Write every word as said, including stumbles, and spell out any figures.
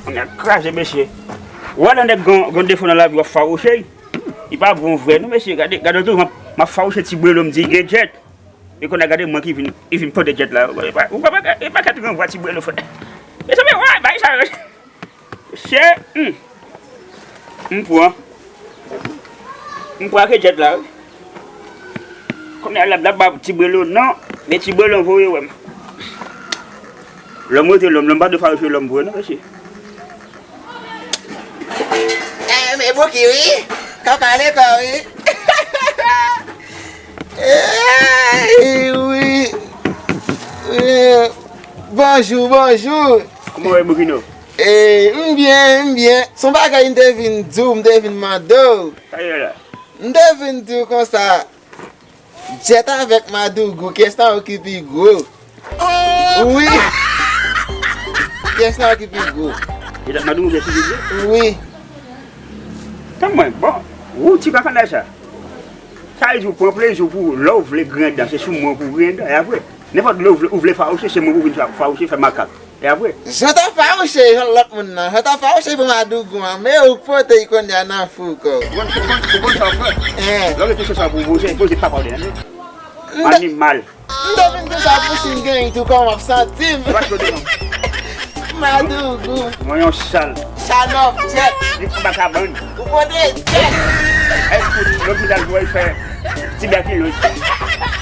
Nèg kraze, mesye. Ou wè lè nèg gen, gen defo nan lavi, w ap fawouche l. Li pa bon vre, non, mesye. Gade, gade, toujou m ap, m ap fawouche Ti Brelo, m di, gen djèt. E kounye a gade mwen ki vin, ki vin pote djèt la. Ou pa, ou pa, e pa kat granvwa Ti Brelo fè. Mezanmi, wè, bay sa. Mesye, hmm. M pran. M pran ke djèt la, wi. Kounye a l ap, l ap ba Ti Brelo non, men Ti Brelo voye wè m. Lòm rete lòm, lòm pa dwe fawouche lòm vre non, mesye. Eh, men Bouki, wi. Kaka lekòl, wi. Eh, wi. Eh, bonjou, bonjou. Kòman w ye, Boukino? Eh, m byen, m byen. Se yon bagay m te vin di w, m te vin mande w. Sa ye la? M te vin di w konsa, Jet avèk Madougou, kiyès nan yo ki pi gwo? Wi. Kiyès nan yo ki pi gwo? Jet ak Madougou, kiyès ki pi gwo? Wi. Tann mwen, bon, ou ti kakanday sa. Sa vle di ou pran plezi pou lè w vle griyen dan, se sou mwen pou griyen dan, e apre. Nenpòt lè ou vle, ou vle fawouche, se mwen pou vin fa-, fawouche, fè makak. E apre? Jan w t ap fawouche, jan lòt moun nan, jan w t ap fawouche pou Madougou an, men ou k pote l kounye a nan fou kò w. Ou konn, ou konn, ou konn sa w fè? Hein. Lè w rete se sa pou poze, poze papa w devan. M te, animal. M te vin di sa pou si m genyen tou, kòman w ap santi m? Ou pa tro devan. Madougou. Mwen yon sal. Chanòf, Jet. Li anba kabann. Ou pote Jet. Èske lòt medal pou al fè tiberkiloz?